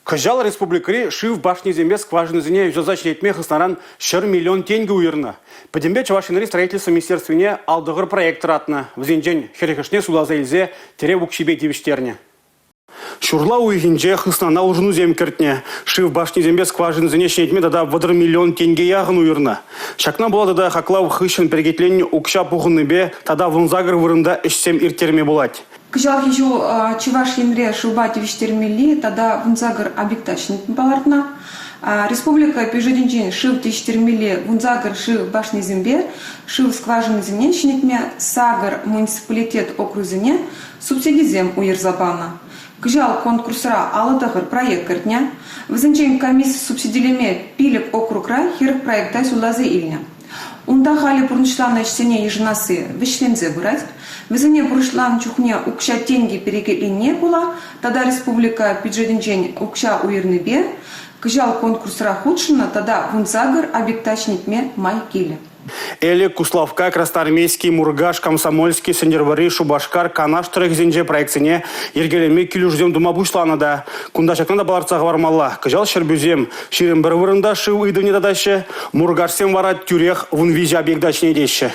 Кӑҫал республикӑри шыв башнисемпе скважинӑсене юсаса ҫӗнетме хыснаран 100 миллион тенкӗ уйӑрнӑ. Пӗтӗмпе Чӑваш Енри строительство министерствине 59 проект тӑратнӑ. Вӗсенчен 40-ӗшне суйласа илсе тӗрев укҫипе тивӗҫтернӗ. Ҫурла уйӑхӗнче хыснана улшӑнусем кӗртнӗ. Шыв башнисемпе скважинӑсене ҫӗнетме тата 30 миллион тенкӗ яхӑн уйӑрнӑ. Ҫакна пула тата хаклав хыҫҫӑн перекетленнӗ укҫа пухӑннипе тата 18 вырӑнта ӗҫсем ирттерме пулать. Кӑҫалхи ҫул Чӑваш Енре шывпа тивӗҫтермелли тата 18 объекта ҫӗнетме палӑртнӑ. Республика бюджетӗнчен шыв тивӗҫтермелли 18 шыв башнисемпе шыв скважинисене ҫӗнетме сакӑр муниципалитет округӗсене субсидисем уйӑрса панӑ. Кӑҫал конкурсра 59 проект кӗртнӗ. Вӗсенчен комисси субсидилеме пилӗк округра 40 проекта суйласа илнӗ. Унта халӗ пурнӑҫланӑ ӗҫсене йышӑнасси вӗҫленсе пырать. Вӗсене пурнӑҫланӑ чухне укҫа-тенкӗ перекетленине пула тата республика бюджетӗнчен укҫа уйӑрнипе кӑҫал конкурсра хутшӑннӑ тата 18 объекта ҫӗнетме май килӗ. Элӗк, Куславкка, Красноармейски, Муркаш, Комсомольски, Сӗнтӗрвӑрри, Шупашкар, Канаш тӑрӑхӗсенче проектсене йӗркелеме килӗшӳсем тума пуҫланӑ та. Кунта ҫакна та палӑртса хӑвармалла, кӑҫал ҫӗрпӳсем 21 вырӑнта шыв ыйтӑвне татаҫҫӗ, Муркашсем вара тӳрех 13 объекта ҫӗнетеҫҫӗ.